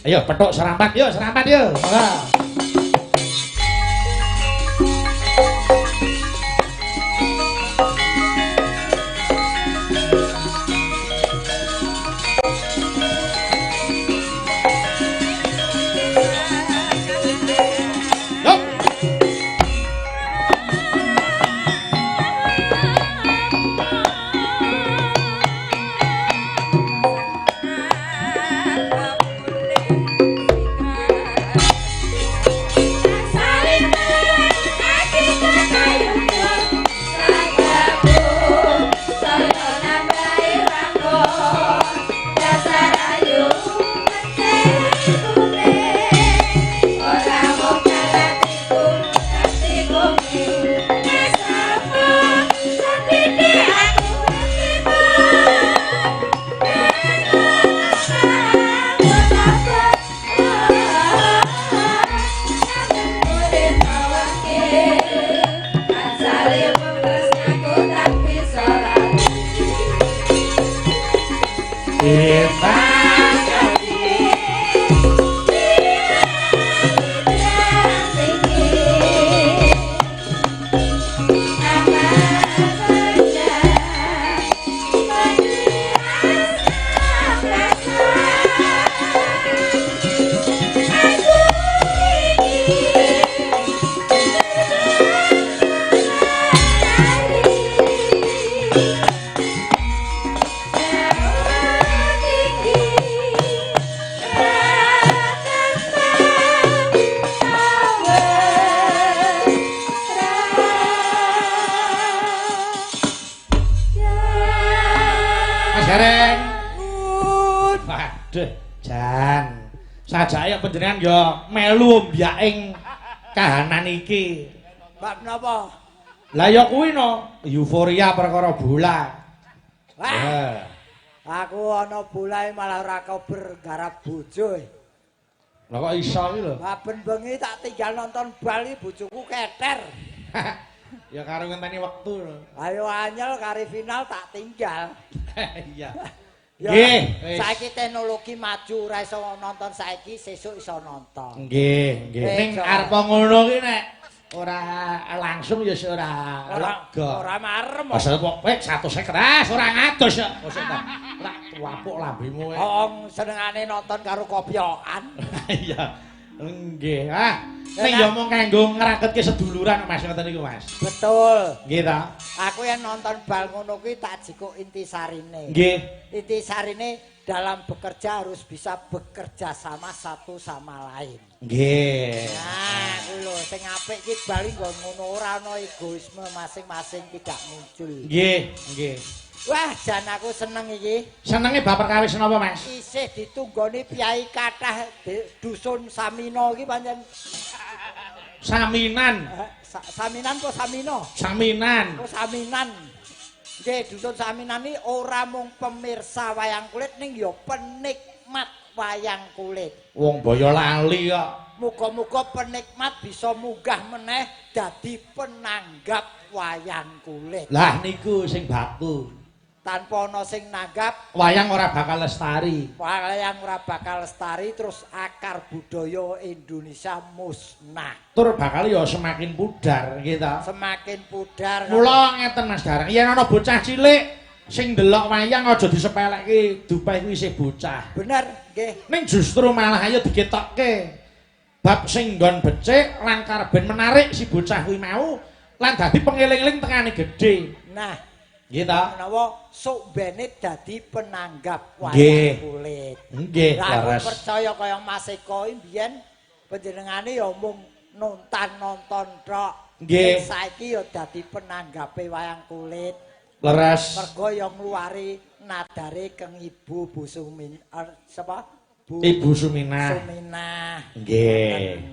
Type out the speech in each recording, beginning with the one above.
Ayo petuk serampat yo, serampat yo. Monggo. Panjenengan ya melu mbyak ing kahanan iki. Bab napa? Lah ya kuwi no, euforia perkara bola. Wah. Aku ana bolae malah ora kober garap bojo. Lah kok iso iki lho? Ben bengi tak tinggal nonton bal iki bojoku keter. Ya karo ngenteni wektu lho. Ayo anyel kari final tak tinggal. Iya. Nggih, saiki teknologi maju ora iso nonton saiki, sesuk iso nonton. Nggih, nggih. Ning arep ngono ki nek ora langsung ya ora lega. Ora marem. Pasal kok pek 150 ora ngados kok. Kosok ta. Ora tuapuk lambemu. Wong senengane nonton karo kopyokan. Iya. Nggih. Ah, ning ya mung kanggo ngraketke seduluran Mas ngoten niku Mas. Betul. Nggih ta. Aku yang nonton bal ngono kuwi tak jikuk intisarine. Nggih. Intisarine dalam bekerja harus bisa bekerja sama satu sama lain. Nggih. Nah, kuwi lho sing apik iki bali nggo ngono ora ana egoisme masing-masing tidak muncul. Nggih, nggih. Wah, jan aku seneng iki. Senenge bab perkawis napa, Mas? Isih ditunggoni piyai kathah dusun Samino iki pancen. Saminan. Saminan apa Samino? Saminan. Oh, Saminan. Nggih, dusun Saminan iki ora mung pemirsa wayang kulit ning ya penikmat wayang kulit. Wong Boyolali kok. Muga-muga penikmat bisa munggah meneh dadi penanggap wayang kulit. Lah niku sing baku. Tanpa ana sing nanggap wayang ora bakal lestari. Wayang ora bakal lestari terus akar budaya Indonesia musnah. Tur bakal ya semakin pudar nggih ta. Semakin pudar. Mula ngeten Mas Gareng, yen ana bocah cilik sing ndelok wayang aja disepelekke, dupae kuwi isih bocah. Bener nggih. Ning justru malah ayo diketokke bab sing nggon becik lan karben menarik si bocah kuwi mau lan dadi pengeling-eling tekane gedhe. Nah, nggih ta? Menawa sok bene dadi penanggap wayang kulit. Nggih, leres. Aku percaya kaya Mas Eko mbiyen panjenengane ya mung nonton-nonton tok. Nggih. Saiki ya dadi penanggape wayang kulit. Leres. Mergo ya ngluwari nadare keng Ibu Bu Sumin sapa? Bu Ibu Suminah. Suminah. Nggih.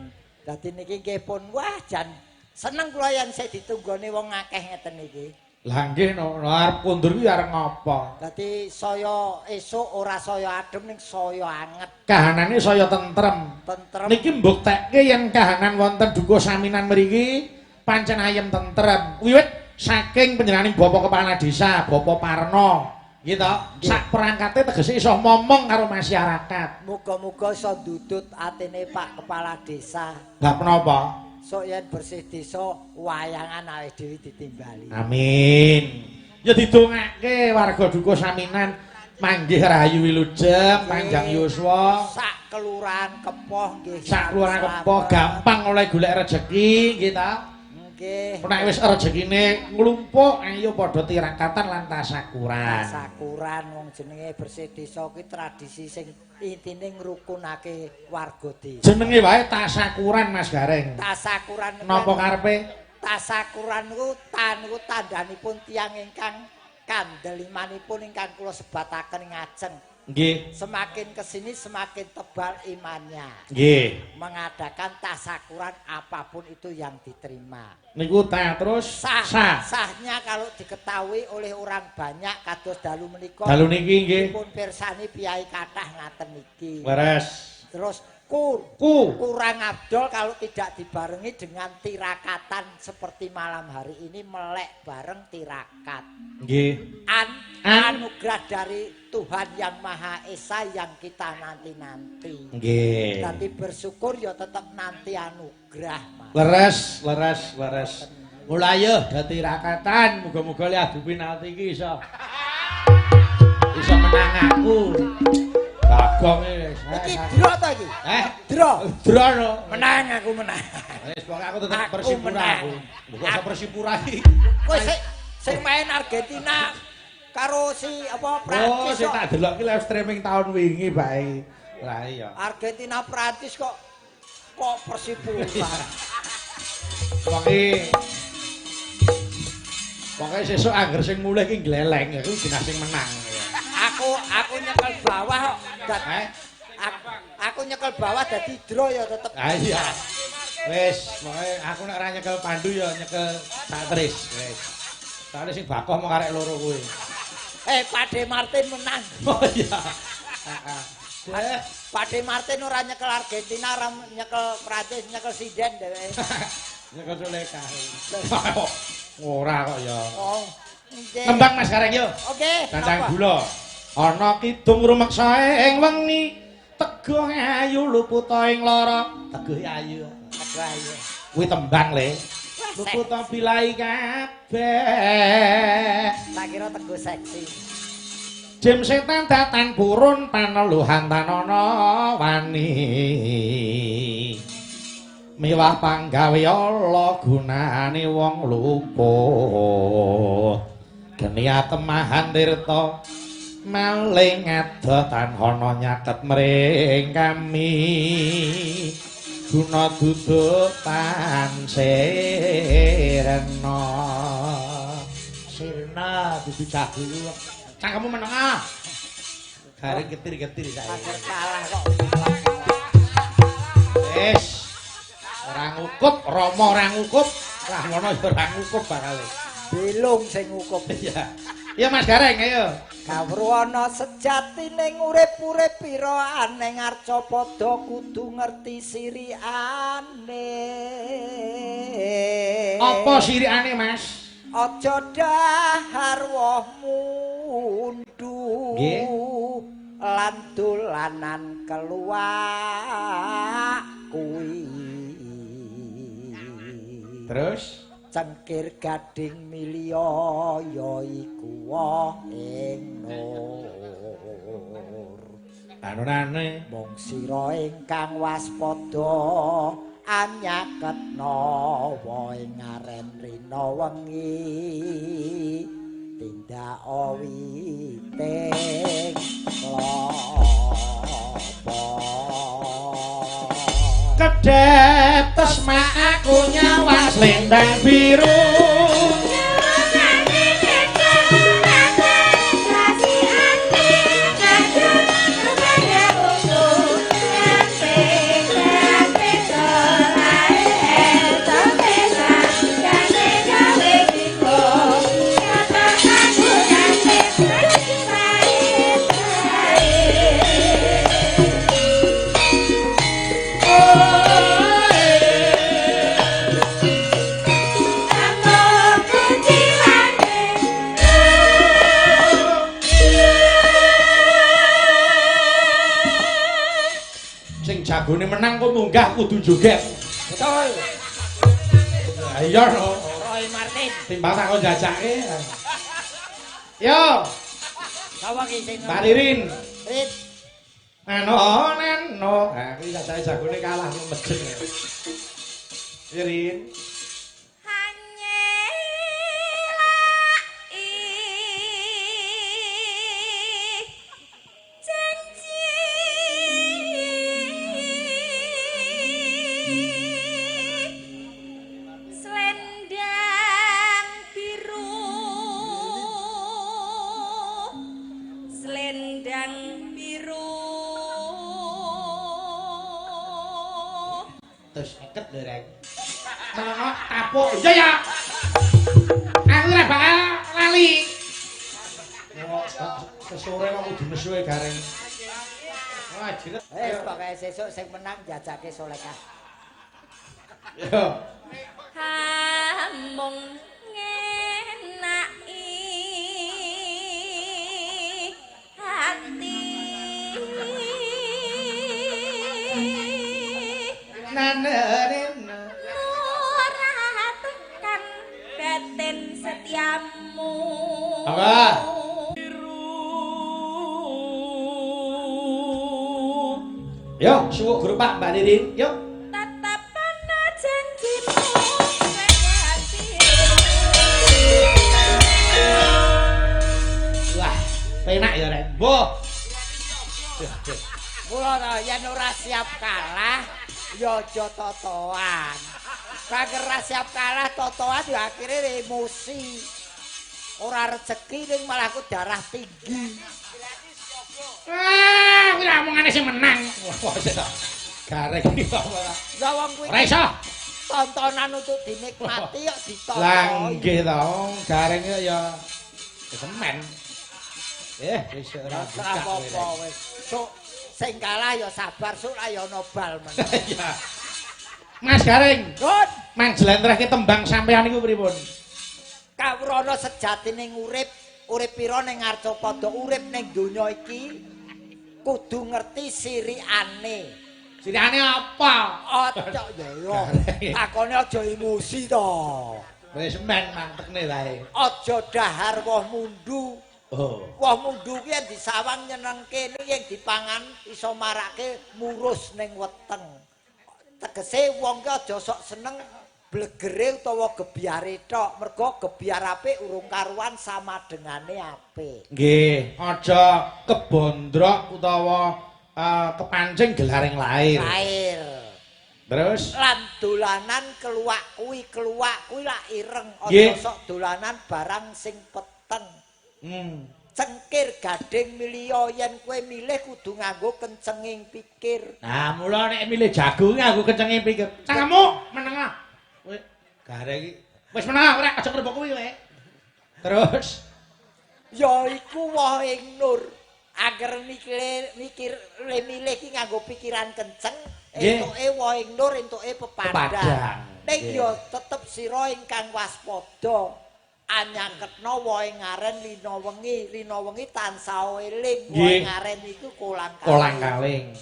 Dadi niki nggih pun wah jan seneng kula yen sik ditunggone wong akeh ngeten iki. Lah nggih no, arep kondur kuwi arep ngopo? Dadi saya esuk ora saya adem ning saya anget. Kahanane saya tentrem. Tentrem. Niki mbuktekke yen kahanan wonten Dukuh Saminan mriki pancen ayem tentrem. Wiwit saking panjenenganing Bapak Kepala Desa, Bapak Parno, Nggih to? Sak perangkate tegese iso momong karo masyarakat. Muga-muga iso ndudut atine Pak Kepala Desa. Bab menapa? Sok yen bersih desa wayangan awake dhewe ditimbali. Amin. Ya didongake warga Dukuh Saminan manggih rahayu wilujeng, panjang yuswa. Sak kelurahan Kepoh nggih. Sak kelurahan Kepoh gampang oleh golek rejeki nggih ta? Nggih. Nek wis rejekine nglumpuk ayo padha tirakatan lan tasakuran. Tasakuran wong jenenge bersih desa kuwi tradisi sing intine ngrukunake warga desa. Jenenge wae tasakuran Mas Gareng. Tasakuran napa karepe? Tasakuran niku niku tandhanipun tiyang ingkang kandel imanipun ingkang kula sebataken ngajeng. Nggih. Semakin kesini semakin tebal imannya. Nggih. Mengadakan tasakuran apapun itu yang diterima. Niku ta terus sah. Sah. Sahnya kalau diketahui oleh orang banyak kados dalu menika. Dalu niki nggih. Dipun pirsani piyai kathah ngaten niki. Leres. Terus kurang abdol kalau tidak dibarengi dengan tirakatan seperti malam hari ini melek bareng tirakat. Nggih. Anugerah dari Tuhan Yang Maha Esa yang kita nanti-nanti. Nggih. Tapi bersyukur ya tetap nanti anugerah, Mas. Leres, leres, leres. Mulai yo dadi tirakatan, muga-muga li adu penalti iki iso. Iso menang aku. Bagong wis. Iki dro to iki? Dro. Dro no. Menang aku menang. Wis pokoke aku tetep Persipura aku. Mbok iso Persipura iki. Kowe sing main Argentina karo si apa Prancis. Oh, sing tak delok ki live streaming tahun wingi bae. Lah iya. Argentina Prancis kok Persipura. Pokoke sesuk angger sing mulih ki gleleng aku genah sing menang. Aku nyekel bawah kok. Aku nyekel bawah dadi dro ya tetep. Ha iya. Wis, pokoke aku nek ora nyekel Pandu ya nyekel Satris. Wis. Soale sing bakoh mung karek loro kuwi. Pade Martin menang. Oh iya. Heeh. Pade Martin ora nyekel Argentina, ora nyekel Prancis, nyekel Sinden dheweke. Nyekel Suleka. Ora kok ya. Oh. Nggih. Nembang Mas Gareng yo. Oke. Dandang gula. Ana kidung rumeksa ing wengi, teguh ayu luputa ing lara. Teguh ayu. Teguh ayu. Kuwi tembang le. Luputa bilai kabeh. Tak kira teguh seksi. Jim setan datan purun paneluhan tanana wani. Miwah panggawe ala gunane wong luput. Geni atemahan tirta maling adoh tan ana nyaket mring kami. Guna duduk tan sirna. Sirna dudu jago. Cangkemmu meneng ah. Garing ketir-ketir saiki. Kalah kok. Wis. Ora ngukup, Rama ora ngukup, Rahwana ya ora ngukup bakale. Bilung sing ngukup. Iya. Iya Mas Gareng, ayo. Kawruhana sejatine urip-urip pira aneng arcapada kudu ngerti sirikane. Apa sirikane, Mas? Aja dahar woh mundu. Nggih. Lan dolanan keluak kuwi. Terus cengkir gading milya ya iku woh ing nur. Anunane mung sira ingkang waspada anyaketna woh ing aren rina wengi tindak witing klapa. Kedep tesma aku nyawa selendang biru. Aku Jagone menang kok munggah kudu joget. Betul. Lah iya no. Roy Martin. Timbang tak kon jajake. Yo, Sapa ki sing Mbak Ririn. Rit. Nano nano. Nah, kuwi jajake jagone kalah mejeng. Ririn. Terus eket lho rek. Menengok tapuk. Iya ya. Aku ora bakal lali. Sesore kok kudu nesu e Gareng. Wah, jiret. Wis pokoke sesuk sing menang jajake Solekah. Yo. Hamung ngenaki hati. Nanerina ora tekan batin setiamu. Apa? Yo, suwuk guru Pak Mbak Ririn, yo. Tetep ana janjimu sejati. Wah, penak ya rek. Mboh. Mula ta yen ora siap kalah ya aja totoan. Kangger ora siap kalah totoan ya akhire emosi. Ora rezeki ning malah ku darah tinggi. Ah, kuwi omongane sing menang. Wah, sik ta. Gareng iki kok ora. Lah wong kuwi Ora iso. Tontonan untuk dinikmati kok ditonton. Lah nggih ta, Gareng ya semen. Wis ora buka apa-apa wis. Sok sing kalah ya sabar, sok lah ya ana bal meneh. Iya. Mas Gareng, Nun, mang jlentrehke tembang sampean niku pripun? Kawrana sejatine urip, urip pira ning Arcapada, urip ning donya iki kudu ngerti sirikane. Sirikane apa? Aja ya ya. Takone aja emosi to. Wis men mantekne wae. Aja dahar woh mundu. Oh. Woh mundu ki yen disawang nyenengke, yen dipangan iso marake murus ning weteng. Tegese wong ki aja sok seneng blegere utawa gebyare tok, mergo gebyar apik urung karuan sama dengane apik. Nggih, aja kebondrok utawa kepancing gelaring lair. Lair. Terus lan dolanan keluak kuwi lak ireng, aja sok dolanan barang sing peteng. Cengkir gading milio yen kowe milih kudu nganggo kencenging pikir. Nah, mula nek milih jago nganggo kencenging pikir. Cangkemmu menengah. Kowe gare iki wis menengah ora aja ngrembug kuwi kowe. Terus ya iku wohing nur. Angger mikir le milih iki nganggo pikiran kenceng, entuke wohing nur, entuke pepadang. Ning ya tetep sira ingkang waspada. Anyaketna wohe ngaren lina wengi, lina wengi tansah eling, wohe ngaren iku kolang-kaling.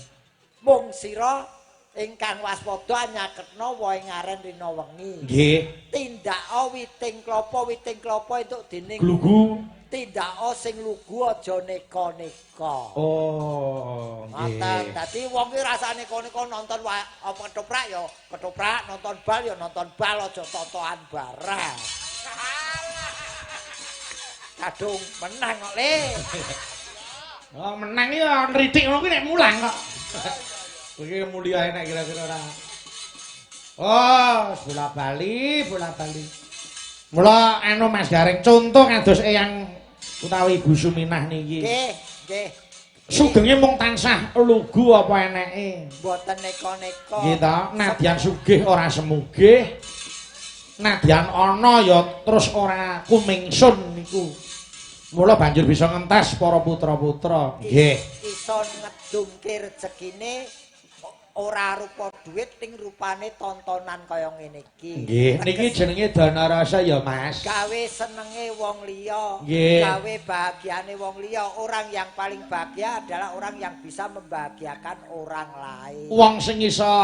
Mung sira ingkang waspada anyaketna wohe ngaren lina wengi. Nggih. Tindaka witing klapa entuk dening glugu. Tindaka sing lugu aja neka-neka. Oh, nggih. Dadi wong ki rasane neka-neka nonton apa ketoprak ya ketoprak, nonton bal ya nonton bal, aja totoan barang. Kadung menang kok le. Oh, menang ya nritik ngono kuwi nek mulang kok. Kuwi mulia enak kira-kira ora. Oh, bola bali, bola bali. Mula anu Mas Gareng contoh kados eyang utawi Ibu Suminah niki. Nggih, nggih. Sugenge mung tansah lugu apa eneke. Mboten neka-neka. Nggih ta, nadyan sugih ora semugih. Nadyan ana ya terus ora kumingsun niku. Mula banjur bisa ngentas para putra-putra. Nggih. Iso ngedumke rejekine Ora rupa duit ning rupane tontonan kaya ngene iki. Nggih, niki jenenge dana rasa ya, Mas. Gawe senenge wong liya, gawe bahagiane wong liya. Orang yang paling bahagia adalah orang yang bisa membahagiakan orang lain. Wong sing iso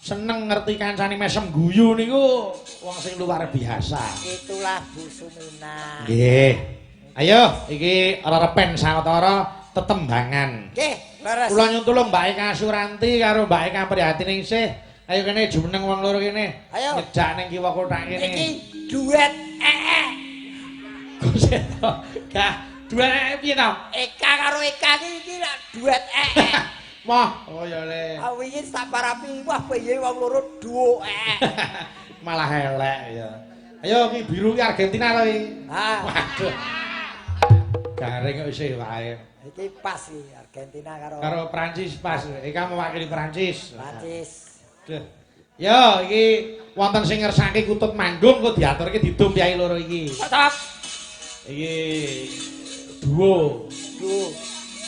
seneng ngerti kancane mesem guyu niku wong sing luar biasa. Itulah Bu Sumina. Nggih. Ayo iki rerepen sawetara tetembangan. Nggih, leres. Kula nyuwun tulung Mbak Eka Suranti karo Mbak Eka Prihatiningsih. Ayo kene jumeneng wong loro kene. Ayo. Nyejak ning kiwa kothak kene. Iki duet ee. Kuseto. Gah, duet ee piye to? Eka karo Eka iki lak duet ee. Moh, oh ya le. Ah wingi sak parapi wah piye wong loro duo ee. Malah elek ya. Ayo iki biru ki Argentina to iki. Ha. Waduh. Garing kok isih wae. Iki pas iki Argentina karo Prancis pas. Eka mewakili Prancis. Prancis. Duh. Yo iki wonten sing ngersake kutut manggung kok diaturke didum piyai loro iki. Tetep. Iki duo. Duo.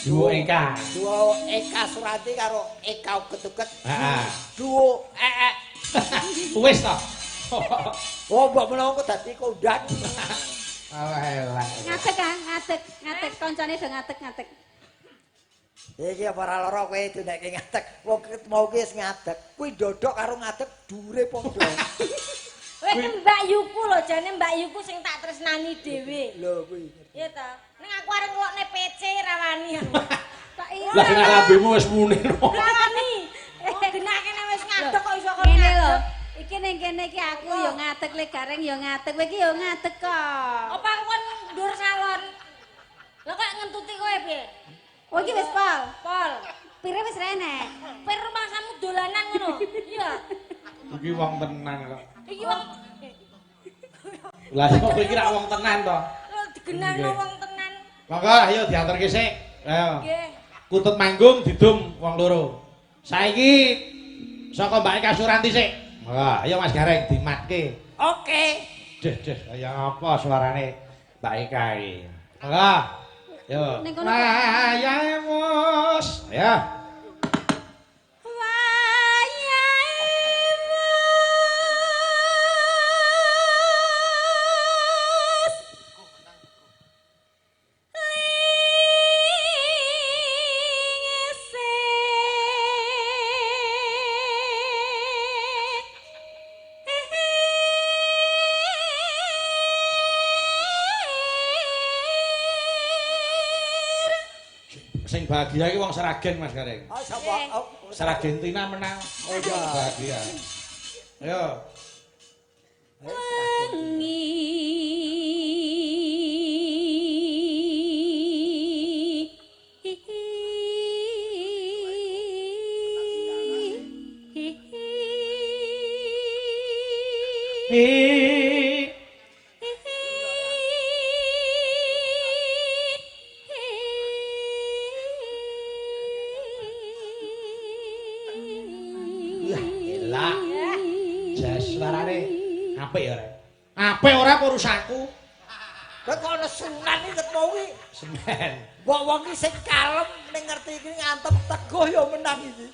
Duo Eka. Duo Eka Suranti karo Eka Uget-uget. Heeh. Duo ee. Wis to. Oh, mbok menawa kok dadi kondang. Alah elek. Ngadeg ah, ngadeg, ngadeg kancane do ngadeg-ngadeg. Iki apa ora lara kowe duneke ngadeg. Wong mau ki wis ngadeg. Kuwi ndodok karo ngadeg dure padha. Kowe iki Mbak Yuku lho, jane Mbak Yuku sing tak tresnani dhewe. Lho kuwi. Iya ta. Ning aku arep ngelokne PC rawani aku. Kok iya. Lah nek lambemu wis muni. Rawani. Oh, genah kene wis ngadeg kok iso kon Ngene lho. ngadeg. Iki ning kene iki aku ya ngadeg, le Gareng ya ngadeg, kowe iki ya ngadeg kok. Apa aku kon ndur salon? Lah kok ngentuti kowe piye? Oh iki wis pol. Pol. Pire wis rene. Pir rumangsamu dolanan ngono. Iya. Iki wong tenan kok. Iki wong Lah kok kowe iki rak wong tenan to? Lho digenahno wong tenan. Monggo ayo diaturke sik. Ayo. Nggih. Kutut manggung didum wong loro. Saiki saka Mbak Eka Suranti sik. Wah, ayo Mas Gareng dimatke. Oke. Deh, deh, kaya apa suarane Mbak Eka iki? Monggo. Yo. Wayahe mus. Ya. Sing bahagia iki wong Sragen Mas Gareng. Oh sapa? Oh, Sragentina menang. Oh iya. Bahagia. Ayo. Wengi. Wah, elak. Jas suarane apik ya, Rek. Apik ora apa urusanku? Kowe kok ana sunan iki ket mau iki. Semen. Wong-wong iki sing kalem ning ngerti iki ngantem teguh ya menang iki.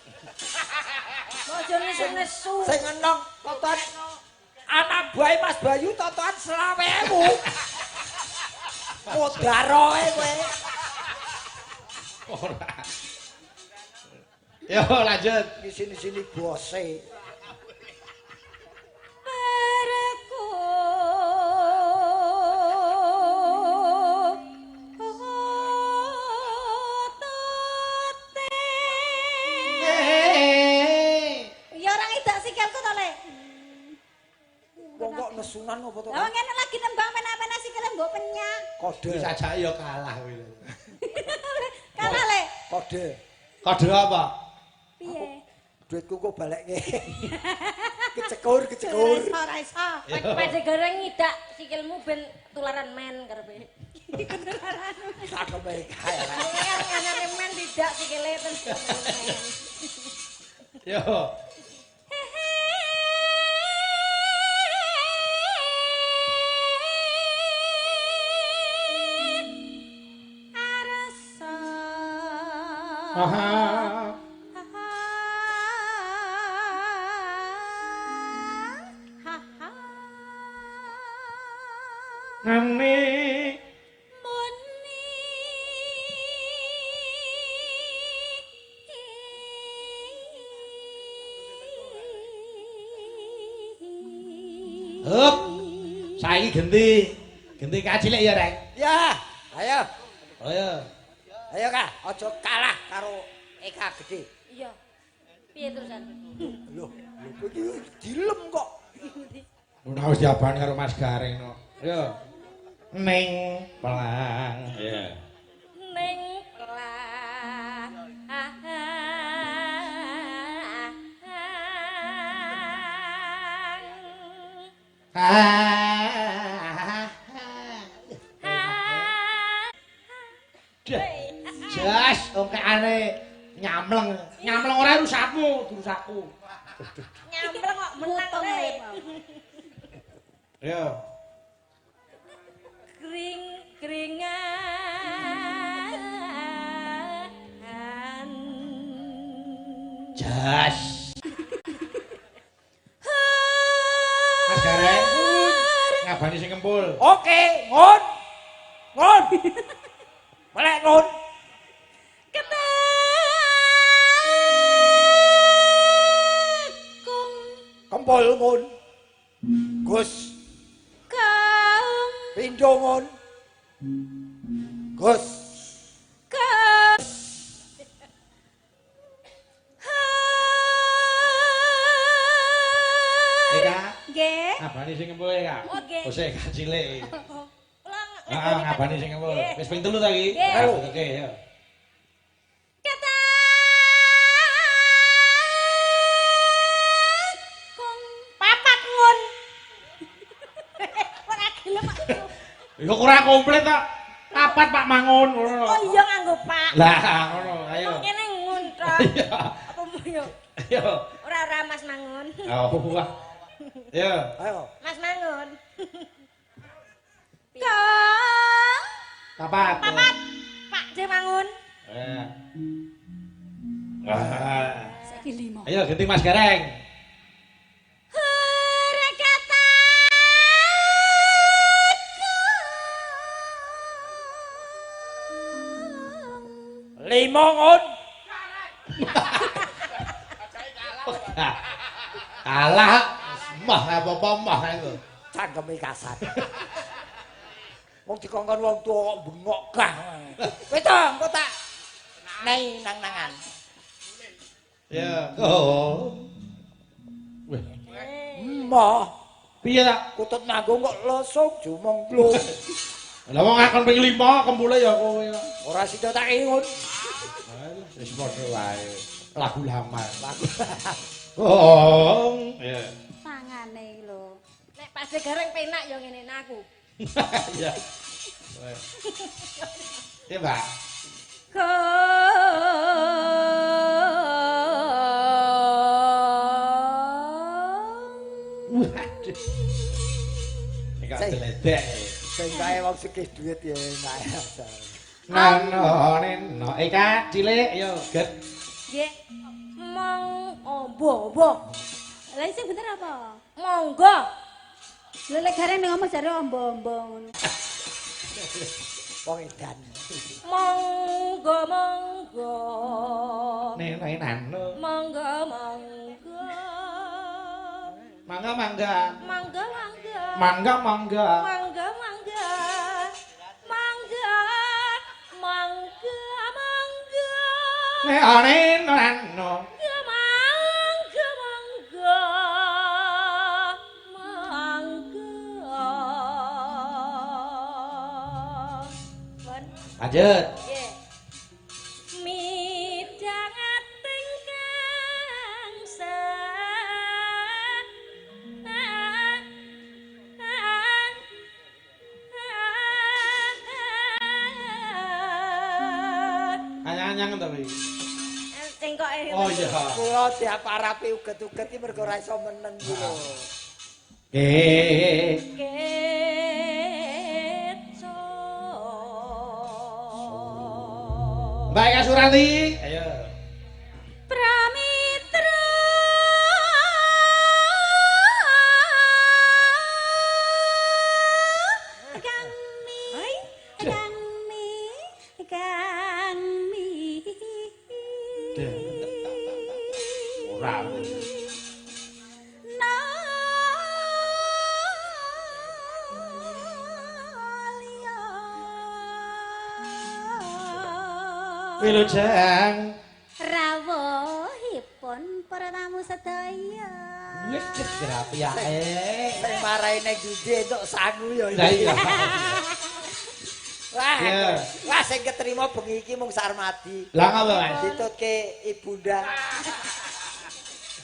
Aja nesu-nesu. Sing enom totoan anak buahe Mas Bayu totoan 25.000. Modaroe kowe. Ora. Yo lanjut. Di sini-sini bose. Ya ora ngidak sikilku to, Le. Wong kok nesunan apa to? Lah wong ngene lagi nembang penak-penak sikile mbok penyak. Kode. Wis ajake ya kalah kuwi. Kalah, Le. Kode. Kode apa? Piye? Duitku kok balekke. Kecekur, kecekur. Ora iso, ora iso. Pade goreng ngidak sikilmu ben tularan men karepe. Cakep kae. Kan anane men tidak sikile terus men. Yo. Arsa. Aha. Nane Muni. Hup. Saiki genti. Genti kacilik ya, Rek. Ya, ayo. Ayo. Ayo Kak, aja kalah karo Eka Gede. Iya. Piye terusan? Loh, lho iki dilem kok. Ora wis diabani karo Mas Gareng no. Ayo. Ning pelang. Iya. Ning pelang. Jas, ongkekane nyamleng. Nyamleng ora rusakmu, rusakku. Nyamleng kok menang Mutung rek. Ayo. Kring kringan. Jas. Mas Gareng, ngabani sing kempul. Oke, ngon. Ngon. Melek ngon. Ketekung Kempul ngon. Gus, kang pindho ngon. Gus. ke Eka, Nggih. ngabani sing kempul ya, Kak. Oke. Oh, sik Kak cilik. Ulang. Heeh, ngabani sing kempul. Wis ping 3 ta iki? Nggih. Oke, ayo. Ketekung Papat ngun. Ora gelem aku. Ya kurang komplit ta. Papat Pak Mangun ngono. Oh iya nganggo Pak. Lah, ngono, ayo. Wong kene ngun tok. Iya. Apa yo? Ayo. Ora ora Mas Mangun. Oh, wah. Ayo. Ayo. Mas Mangun. kang Papat. Papat. Pak D Mangun. Eh. Wah. saiki lima. Ayo ganti Mas Gareng. Lima ngon. Kalah. Mah apa-apa mah iku. Cangkeme kasar. Wong dikongkon wong tuwa kok bengok gah. Wis to, engko tak nei nang-nangan. Ya. Oh. Wih, Moh, piye ta? kutut nanggung kok losong jumong blung. Lah wong ngakon ping 5 kempule ya kowe. Ora sida tak ingun. Wis padha wae. Lagu lama. Lagu. Oh. Iya. Tangane iki lho. Nek Pak D Gareng penak ya ngene aku. Iya. Iya, Mbak. Kong Waduh. Nek deledek. Sing kae wong sugih duit ya enak. Nano neno Eka cilik yo get. Nggih. Mong ombo-ombo. Lah sing bener apa? Monggo. Lho lek gareng ngomong jare ombo-ombo ngono. Wong edan. Monggo monggo. Neno nano. Monggo monggo. Mangga mangga. Mangga mangga. Mangga mangga. Mangga mangga. Mangga mangga mangga. Neno neno nano. Mangga mangga. Mangga. Pun. Lanjut. Nggih. Midhanget ingkang Anyang-anyang to iki. Cengkoke. Oh iya. Kula diaparapi uget-uget iki mergo ora iso meneng ku lho. Eh. Keco. Mbak Eka Surati. Ayo. Pramitra kang Wilujeng rawuhipun para tamu sedaya. Wis grapyake. Sing marai ning ndi entuk sangu ya. Lah iya. Wah, wah sing keterima bengi iki mung Sarmadi. Lah ngapa, Mas? Ditutke ibunda.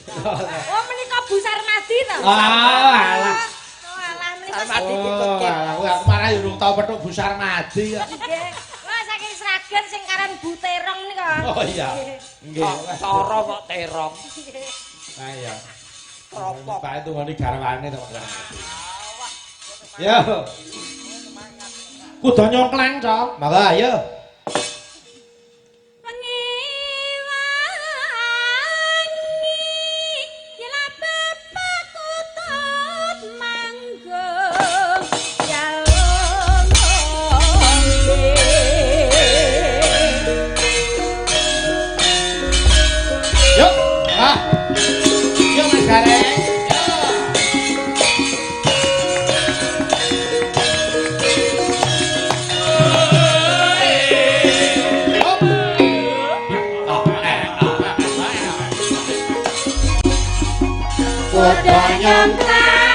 Oh, menika Bu Sarmadi to? Ah, alah. Oh, alah menika Sarmadi ditutke. Oh, aku marah yo urung tau petuk Bu Sarmadi kok. Nggih. Wah, saking Sragen sing karan Bu Terong nika. Oh iya. Nggih. Cara kok terong. Lah iya. Keropok. Pak itu ngene garwane to Pak Sarmadi. Yo. Kudu nyongklang, Cok. Monggo ayo. Wengi wangi yela pepakutut manggung jalung. Yuk. Ah. Yo Mas Gareng. Kudu nyongklang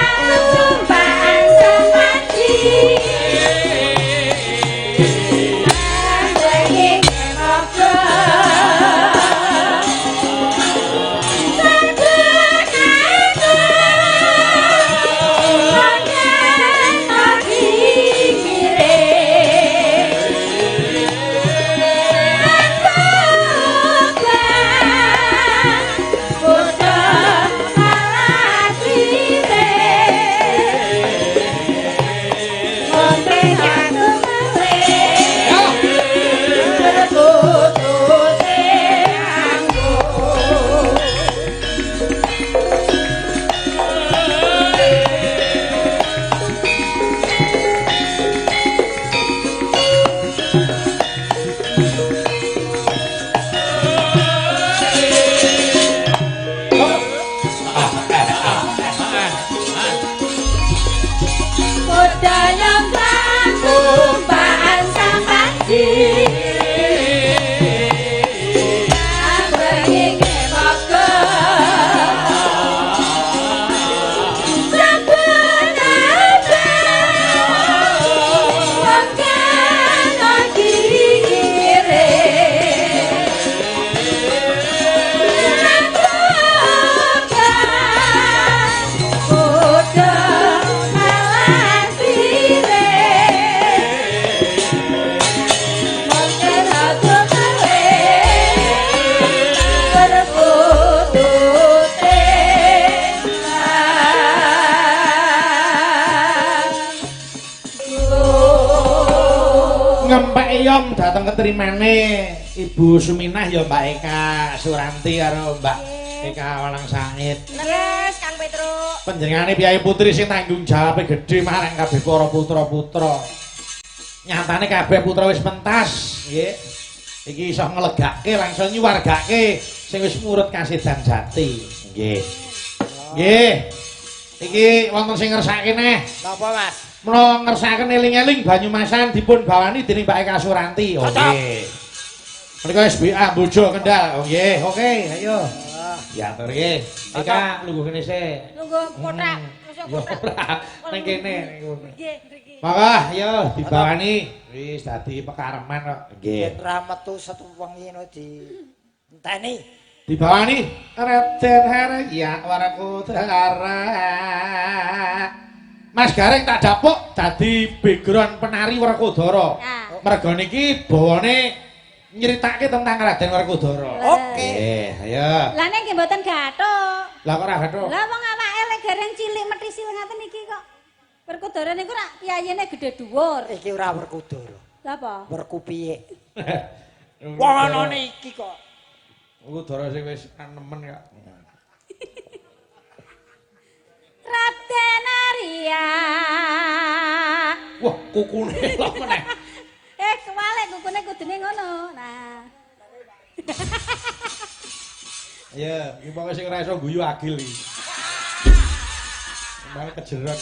tumpahan semadi. Anggrek moga. Ngempek yom dateng keterimane Ibu Suminah ya Mbak Eka Suranti karo Mbak Eka Walang Sangit. Leres Kang Petruk. Panjenengane piyai putri sing tanggung jawabe gedhe marang kabeh para putra-putra. Nyatane kabeh putra wis pentas, nggih. Iki iso nglegake langsung nyuwargake sing wis murut kasidan jati. Nggih. Nggih. Iki wonten sing ngersake neh. Napa, Mas? Menawa ngersakaken eling-eling Banyumasan dipun bawani dening Mbak Eka Suranti. Oh nggih. Menika SBA Bojo Kendal. Oh nggih, oke, ayo. Ya atur nggih. Eka lungguh kene sik. Lungguh kothak. Ya ora, ning kene niku. Nggih, mriki. Monggo ayo dibawani. Wis dadi pekareman kok. Nggih. Ben ra metu setu wengi ngono di enteni. Dibawani Raden Harya Warakudara. Mas Gareng tak dapuk dadi background penari Werkudara. Merga niki bawane nyritake tentang Raden Werkudara. Oke. Ayo. Lah nek nggih mboten gathuk. Lah kok ora gathuk? Lah wong awake lek Gareng cilik methisi ngaten iki kok. Werkudara niku rak piyayene gedhe dhuwur. Iki ora Werkudara. Lah apa? Werku piye? Wong anane iki kok. Werkudara sing wis nemen kok. Raden Arya. Wah, kukune lho meneh. Kewalik kukune kudune ngono. Nah. Iya, iki pokoke sing ora iso guyu agil iki. Malah kejeron.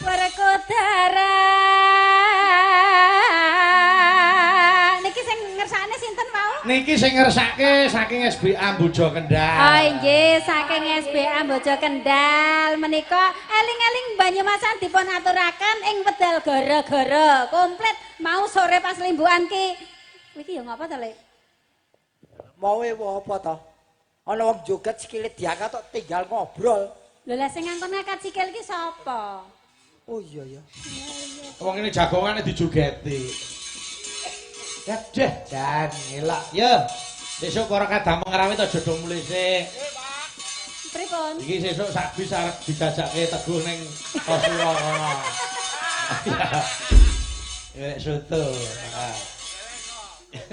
Werkudara. Niki sing Niki sing ngersake saking SBA Bojo Kendal. Oh nggih, saking SBA Bojo Kendal menika eling-eling Banyumasan dipun aturaken ing wedal gara-gara komplit mau sore pas limbukan ki. Iki ya ngapa to, Lek? Mawe apa to? Ana wong joget sikile diangkat tok tinggal ngobrol. Lho lah sing ngangkon ngangkat sikil iki sapa? Oh iya ya. Wong ini jagongane dijogeti. Dadah jan ngelak. Yo. Sesuk para kadang ngrawit aja do mulih sik. Pripun? Iki sesuk sak bis arep dijajake Teguh ning Kosuro kono. Ya soto.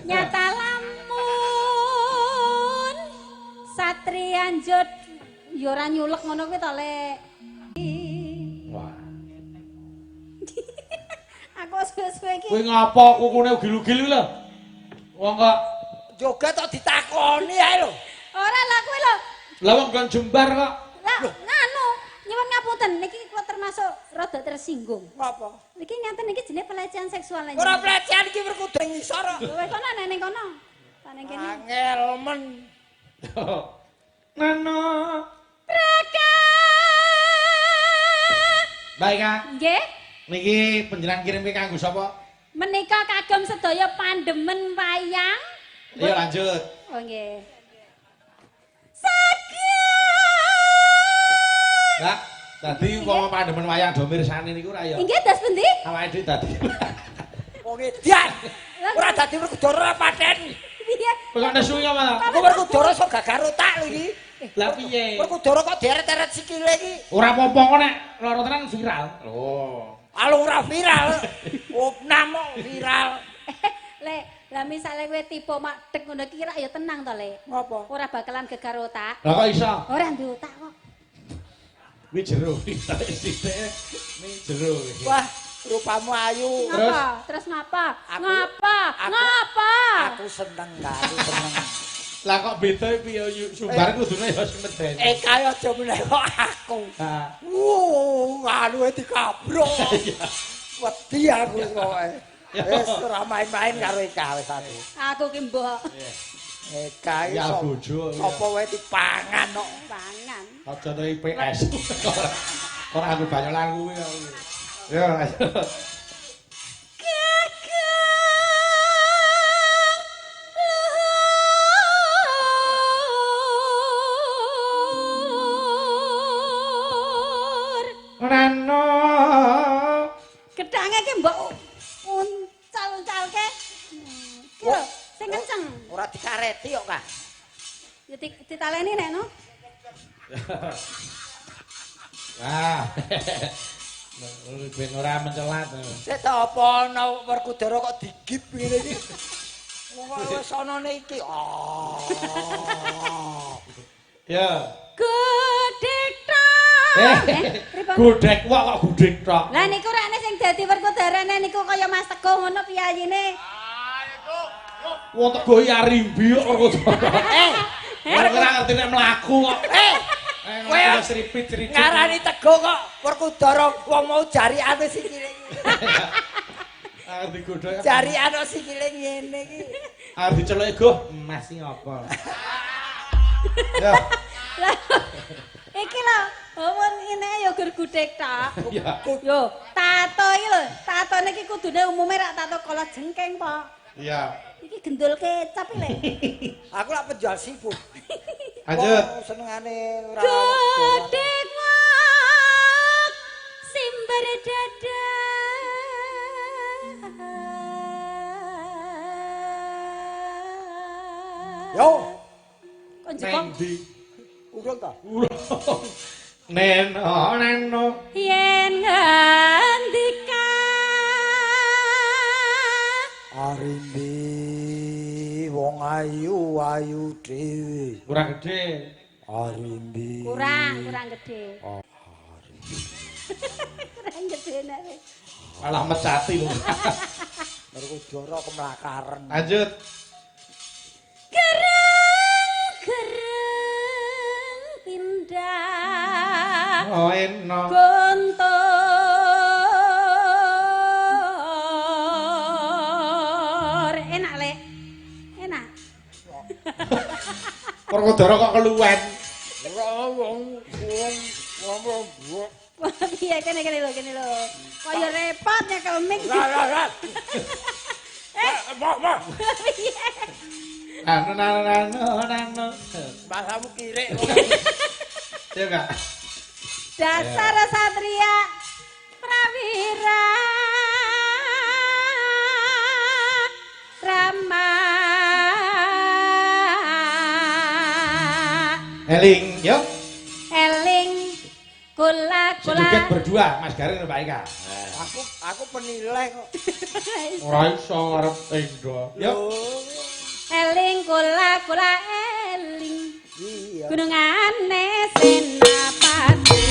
Nyata lamun satria njot ya ora nyulek ngono kuwi to, Lek. Wah. Aku suwe-suwe iki. Kuwi ngapa kukune ugil-ugil lho? Wong kok joget tok ditakoni ae lho. Ora lah kuwi lho. Lah wong kon jembar kok. Lah nganu, nyuwun ngapunten niki kula termasuk rada tersinggung. Ngapa? Niki ngaten niki jenenge pelecehan seksual. Ora pelecehan iki werkuda ngisor kok. Wis kono nek ning kono. Ning kene. Angel men. Nano. Praka. Baik, Kak. Nggih. Niki panjenengan kirimke kanggo sapa? Menika kagem sedaya pandemen wayang. Ayo lanjut. Oh nggih. Saged. Mbak, tadi umpama pandemen wayang do mirsani niku ra ya. Nggih, dos pundi? Awake dhewe dadi. Wong edan. Ora dadi Werkudara ora paten. Piye? Kok nesu iki apa? Kok Werkudara iso gagar otak lho iki. Lah piye? Werkudara kok deret-eret sikile iki. Ora apa-apa kok nek lara tenan viral. Lho. Alo ora viral. Opnam viral. Lek, lah misale kowe tipe mak dek ngono iki rak ya tenang to, Lek. Ngopo? Ora bakalan gegar otak. Lah kok iso? Ora duwe otak kok. Kuwi jero sithik. Ni jero. Wah, rupamu ayu. Ngapa? Terus ngapa? Ngapa? Ngapa? Aku seneng, Kak, aku seneng. Lah kok beda piye Sumbar kudune ya sing medeni. Kaya aja meneh kok aku. Ha. Wuh, anu dikabrok. Wedi aku pokoke. Wis ora main-main karo Eka wis aku. Aku ki mbok. Eka iki bojo. Sapa wae dipangan kok. Pangan. Aja to IPS. Ora aku banyolan kuwi. Yo. Rano. Gedhange ki mbok uncal-uncalke. Ki lho, sing kenceng. Ora dikareti kok, Kak. Ya ditaleni nek no. Wah. Ben ora mencelat. Sik ta apa ana Werkudara kok digip ngene iki. Wong wis anane iki. Ah. Ya. Godhek tok. Godhek wak kok godhek tok. Lah niku rakne sing dadi Werkudarane niku kaya Mas Teguh ngono piyayine. Ah iku. Wong Teguh ya rimbi kok Werkudara. Ora ngerti nek mlaku kok. Kowe wis ripit-ripit. Ngarani Teguh kok Werkudara wong mau jarikane sikile iki. Arep digodhog. Jarikane sikile ngene iki. Arep diceluki Guh, Mas iki ngapa? Ya. Iki lho, wong ngene ya gur gudhek tok. Yo, tato iki lho, tatone iki kudune umume rak tato kala jengkeng po. Iya. Iki gendul kecap iki lho. Aku lak penjual seafood. Lanjut. Senengane ora gudhek wak simber dada. Yo. Kok njepok? Urung ta? Urung. Neno neno yen ngendika Arimbi wong ayu ayu dhewe. Kurang gedhe. Arimbi. Kurang gedhe. Kurang gedhe nek. Malah mecati lho. Werkudara kemlakaren. Lanjut. Gereng gereng pindah. Oh eno. Gontor. Enak, Lek. Enak. Werkudara kok keluwen. Piye kene kene lho kene lho. Kaya repot nyekel mic. Piye? Anu nanu nanu nanu. Bahasamu kirik. Ya enggak? Dasar satria prawira Rama. Eling, yuk. Eling kula kula. Sejoget berdua Mas Gareng Mbak Ika. Aku penilai kok. Ora iso arep endo. Yuk. Eling kula kula eling. Iya. Gunungane Senapati.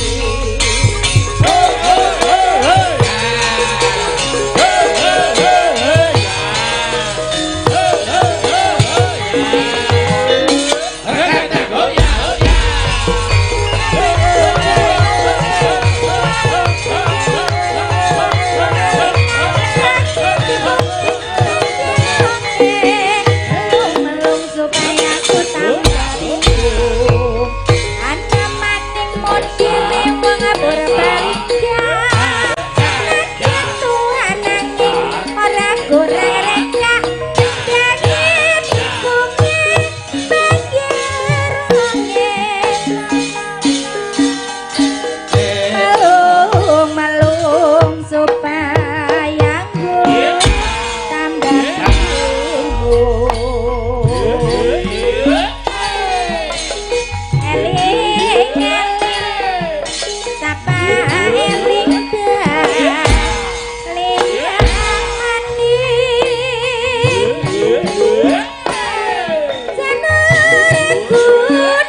Melung supaya aku tambah bingung. Ana maning modele wong berbahagia. Nadyan tuhan nanging ora goreng reka. Daging ikunge bayar wonge. Melung melung supaya nggo tambah bingung. Eling eling sapa eling maning janur gunung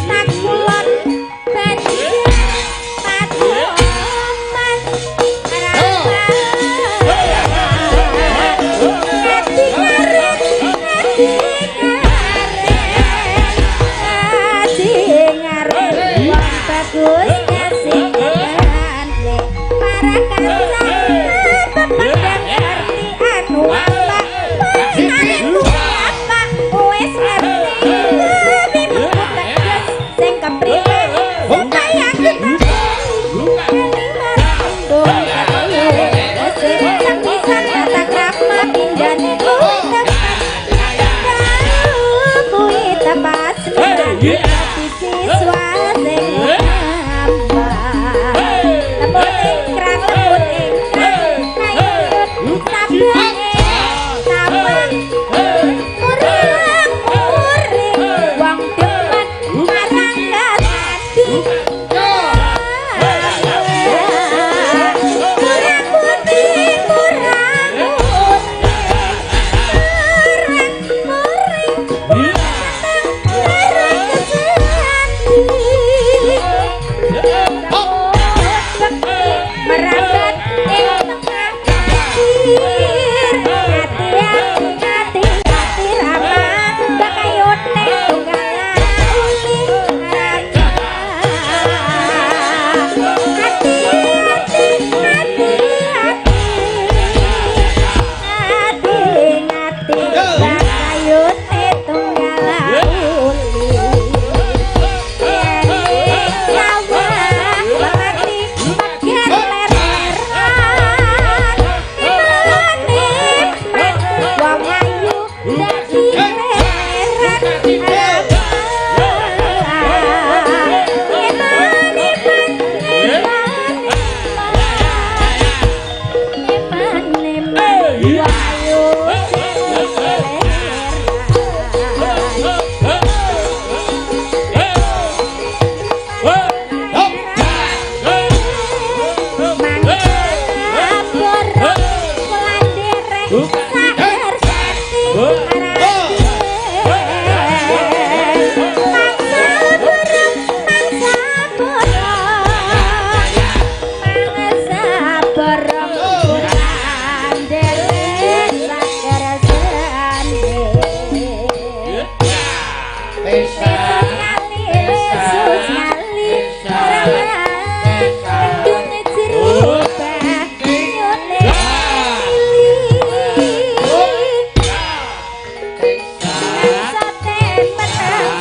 takulon banjir padoman ngati ngaret ngati ngaret ngati ngaret wong bagus kasihane para kanca pepandang ngerti anu apa anu apa wis ngerti tapi mung tegas sing kepriwe supaya kita siswa sing ngambah lembut ingkrang lembut ingkrang kayut sabane tabang murang muring wong demen marang kasadi kurang putih kurang putih kurang muring wong seneng marang kesadi.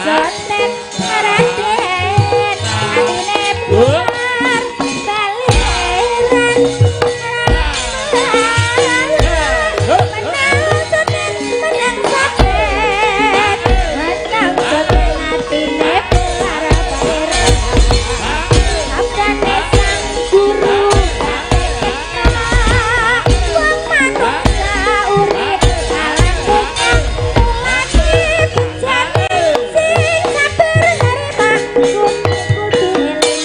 Sotet Raden atine buar baleran. Menang sotet, menang sotet, menang sotet atine buar baleran. Sabdane sang guru wong manungsa urip alam dunya lagi bejane sing sabar maksud kudu eling.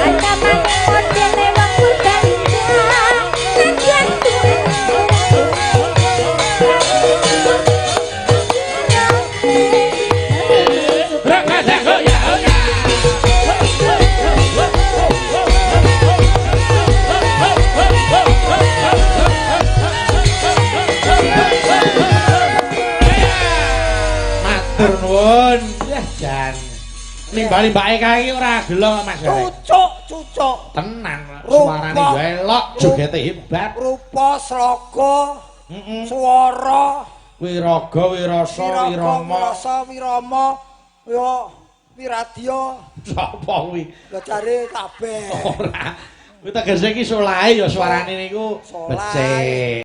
Ancaman modele wong Purbalingga najan duwe. Matur nuwun. Yah jan. Nimbali mbake kae iki ora gelo Mas. Cucuk, cucuk. Tenan, Rupa. suarane yo elok, jogete hebat. Rupa sloga, Heeh. swara, Wiraga, wirasa, wiraga, wirama. wirasa, wirama, yo wiradya. Sapa kuwi? Lha jare kabeh. Ora. Kuwi tegese iki solahe ya suarane niku Solahe. becik.